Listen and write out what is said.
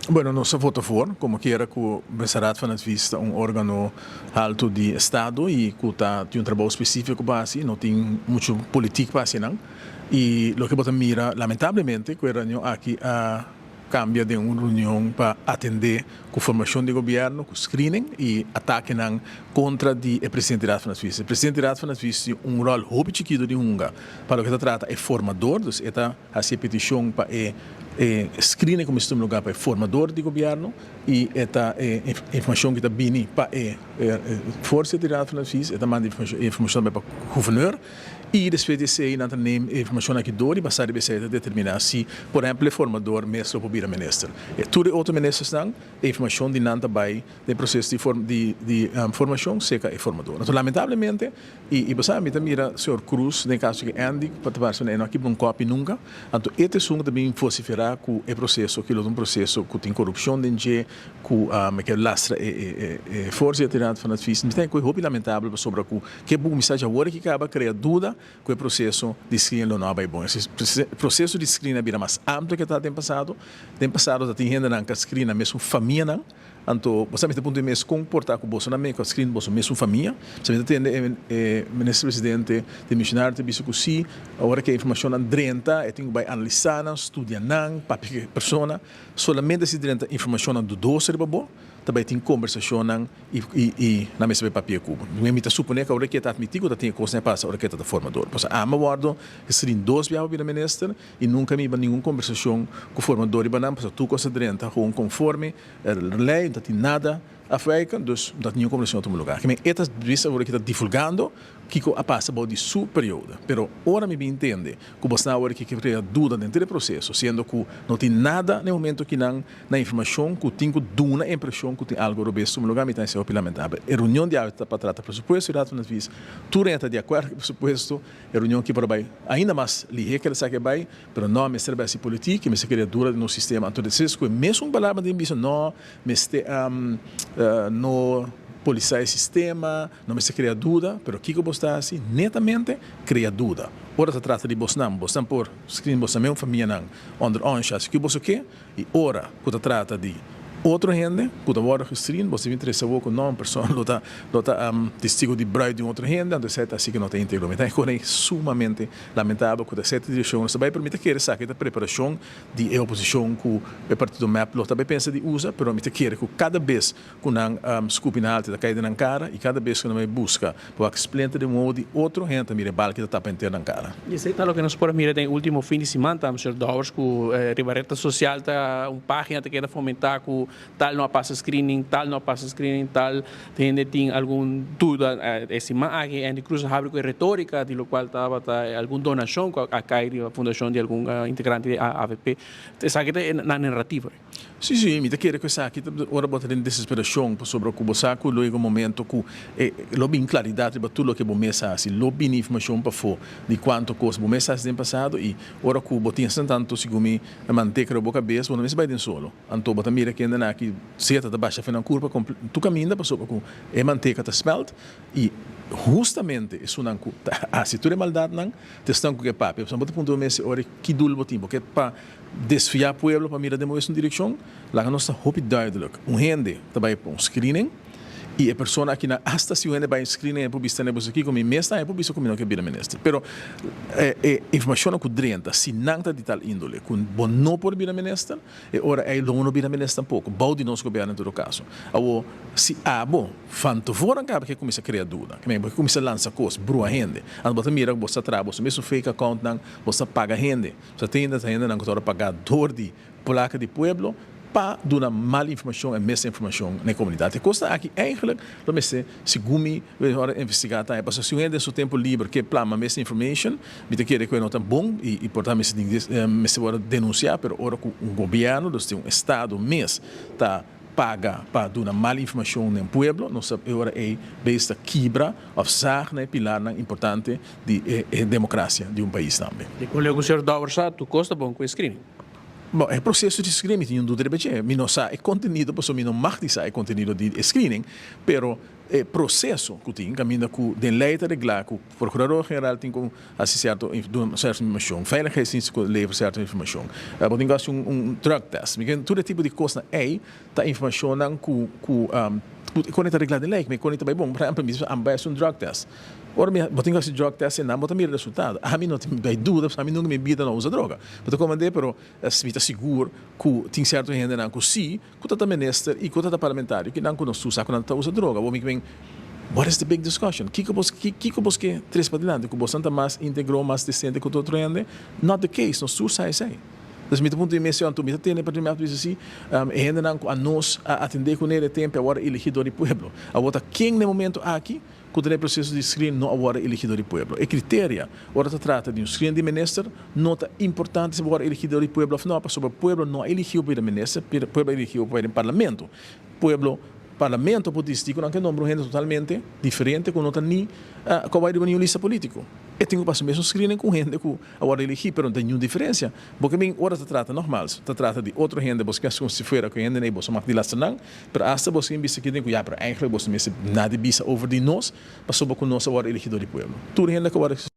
Bueno, nos a vota voor, como quiera cu Raad van Advies ta un organo halto di Estado y cu ta tin un trabou specifico pa haci, no tin mucho politiek pa haci nan. Y loke bo ta mira, lamentablemente, cu e reunion aki a cambia den un reunion pa atende cu formacion di gobierno, cu screening y atakenan contra di e presidente di Raad van Advies. E presidente di Raad van Advies tin un rol hopi chikito di hunga pa loke ta trata e formador, dus e ta haci e peticion pa e screening cuminsa tuma lugar pa e formador di gobierno y e ta e informacion cu ta bini pa e voorzitter di Raad van Advies, e ta manda e informacion tambe pa gouverneur y despues di esey nan ta neem e informacion aki door y basa riba esey ta determina si por ehempel e formador mes lo por bira minister. Tur e otro ministersnan e informacion di nan ta bay den proceso di di formacion cerca e formador. Anto lamentablemente y y bo sa mi ta mira señor Cruz den caso di Andy pa ta parse e no a kibra un kopi nunca. Anto e ta esun ku ta bin vocifera ku e proceso ki lo ta un proceso ku tin corupcion den dje ku mi ke lastra e e e voorzitter di Raad van Advies. Mi ta ku e hopi lamentabel pasobra ku ke bo kuminsá dje awor ki kaba krea duda ku e proceso di screening lo no a bai bon. E proceso di screening a bira mas amplio ke ta den pasado. Den pasado ta tin hendenan ku a screen nan mesun famianan. Anto bo sa mester puntra e mes kon por ta ku boso na mei ku a screen boso mesun famia. Bo sa mester tende e e minister presidente demisionario ta bisa ku si ora ku e informashonnan drenta e tin ku bai analisá nan, studia nan, papia ku e persona. Solamente si drenta informashonnan dudoso riba bo ta bai tin kombersashonnan i i i nan mester bai papia ku bo. Mi ta suponé ku ora ku e ta atmití ku ta tin e kosnan e pasa ora ku e ta ta formador. Pasobra ami a wòrdu screen dos biaha pa bira minister i nunka mi hiba ningun kombersashon ku formador riba nan pasobra tur kos a drenta gewoon konforme Lei no ta tin nada afwijken, dus no ta tin ningun kombersashon a tuma lugar. Kimen e ta bisa awor ki ta divulgando kiko a pasa bou di su periodo. Pero ora mi bin tende ku bosnan awor ki krea duda denter e proseso, siendo ku no tin nada na e momento kinan na informashon ku tin ku duna e impreshon ku tin algo robes tuma lugar, mi ta hasi hopi lamentabel. E reunion di awe ta pa trata presupuesto i Raad van Advies tur hende ta di akuerdo ku e presupuesto. E reunion ki por a bai ainda mas lihé ke esaki a bai. Pero no mester bai hasi politik, mester kere dura den nos sistema. Anto despues ku e mesun palabra den bisa no mester no polisá e sistema, no mester krea duda, pero kiko bos ta hasi? Netamente krea duda. Ora ta trata di bosnan, bosnan por skrin bosnan meun famianan onder ons hasi ku boso ke, I ora ku ta trata di otro hende ku ta wòrdu gestrin, bo sibi trese awor ku no un persona lo ta lo ta testigo di bruid di un otro hende, anto esei ta hasi ku no ta íntegro. Mi ta kore sumamente lamentabel ku ta esei ta direkshon ku nos ta bai, pero mi ta kere esaki ta preparashon di e oposishon ku e partido mep lo ta bai pensa di usa, pero mi ta kere ku kada bes ku nan skupi na alto ta kai den nan kara i kada bes ku nan bai buska pa wak splinter den wowo di otro hende ta mira e bal ki ta tapa henter nan kara. I esei ta loke nos por a mira den e ultimo fin di siman ta, Mister Dowers, ku riba retnan sosial ta un pagina ta keda fomentá ku tal no a pasa screening, tal no a pasa screening, tal hende tin algun duda. E siman aki Andy Cruz a habri ku e retorika di lokual tabata algun donashon ku a kai riba fundashon di algun integrante di avp. Esaki ta nan narrativa. Sí, sí, mi ta kere ku esaki ta ora bo ta den desesperashon, pasobra ku bo sa ku lo yega un momento ku e lo bin klaridat riba tur loke bo mes a hasi, lo bini informashon pafó di kuantu kos bo mes a hasi den pasado i ora ku bo tin asina tantu segun mi manteka riba bo kabes bo no mester bai den solo. Anto bo ta mira kendenan aki seta ta basha fe nan kurpa tur kaminda pasobra ku e manteka ta smelt i hustamente esunnan ku ta hasi tur e maldatnan ta esnan ku ke papia. Pasobra bo ta puntra bo mes e ora ki dul bo tin, bo ke pa Desviá pueblo pa mira den bo mesun direkshon? Laga nos ta hopi duidelik. Un hende ta bai pa un screening i e persona akinan asta si un hende bai un screening e por bisa tene boso kiko mi mes tambe por bisa ku mi no ke bira minister. Pero e informashonnan ku drenta si nan ta di tal indole ku bo no por bira minister e ora ei lo no bira minister tampoko bou di nos gobierno en todo kaso. Awor si abo van tevoren kaba ke kuminsa krea duda ke bo ke kuminsa lansa kos brua hende anto bo ta mira ku bo sa traha boso mesun fake accountnan bo sa paga hende. Sa tin ta hendenan ku ta ora pagá dor di plaka di pueblo pa duna mal informashon en misinformashon na e komunidat. E kosnan aki eigenlijk lo mester segun mi ora investigá tambe pasobra si un hende den su tempu liber ke plama misinformation mi ta kere ku e no ta bon i por ta mester mester wòrdu denunsiá pero ora ku un gobièrnu dus tin un estado mes ta paga pa duna mal informashon den pueblo nos ta e ora ei bes ta kibra òf zag na e pilarnan importante di e demokrasia di un pais tambe. Di kon leu ku señor Dowers sa tur kos ta bon ku e screening? Bon, e proceso di screening mi tin un duda riba dje. Mi no sa e contenido pasobra mi no mag di sa e contenido di e screening, pero e proceso cu tin caminda cu den ley ta regla cu Procurador General tin cu haci cierto duna cierto informacion, Veiligheidsdienst tin cu levera cierto informacion, bo tin cu haci un drug test. Mi ken tur e tipo di cosnan ey ta informacionnan cu cu cu e ta regla den ley, mi con ta bay bon. Por ehempel mi a bay haci un drug test. Ora mi bo tin ku hasi drug test einan bo ta mira resultado. Ami no tin bay duda pasobra ami nunka mi bida no usa droga. Bo ta komand'é pero mi ta sigur ku tin sierto hendenan ku si ku ta ta minister i ku ta ta parlamentario kinan ku nos tur sa ku nan ta usa droga. Bo mi ke men what is the big discussion? Kiko bos kiko bos ke tres padilanti? Ku bosnan ta mas integro mas desente ku tur otro hende? Not the case nos tur sa esei. Entonces mi ta puntra mi mes anto mi ta tene pa mi a bisa si e hendenan ku anos a atendé kuné den tempu awor a eligi dor di pueblo. Awor ta ken den momento aki Ku den e proseso di screen no a wòrdu eligi dor di pueblo. E kriteria ora ta trata di un screen di minister no ta importante si bo wòrdu eligi dor di pueblo òf no, pasobra pueblo no a eligi bo pa bira minister, pueblo a eligi bo pa bai den parlamento. Pueblo, parlamento por disidí ku nan ke nombra un hende totalmente diferente ku no ta ni ku a bai riba niun lista polítiko. E tin ku pasa mesun screening ku un hende ku a wòrdu eligi, pero no tin niun diferensia. Bo ke bin ora ta trata nogmals, ta trata di otro hende, bo ke hasi komo si fuera ku e hendenan ei boso mag di lastra nan, Pero hasta boso tin bisa kiden ku ya, pero eigenlijk boso mester nada bisa over di nos, pasobra ku nos a wòrdu eligi dor di pueblo. Tur hende ku a wòrdu.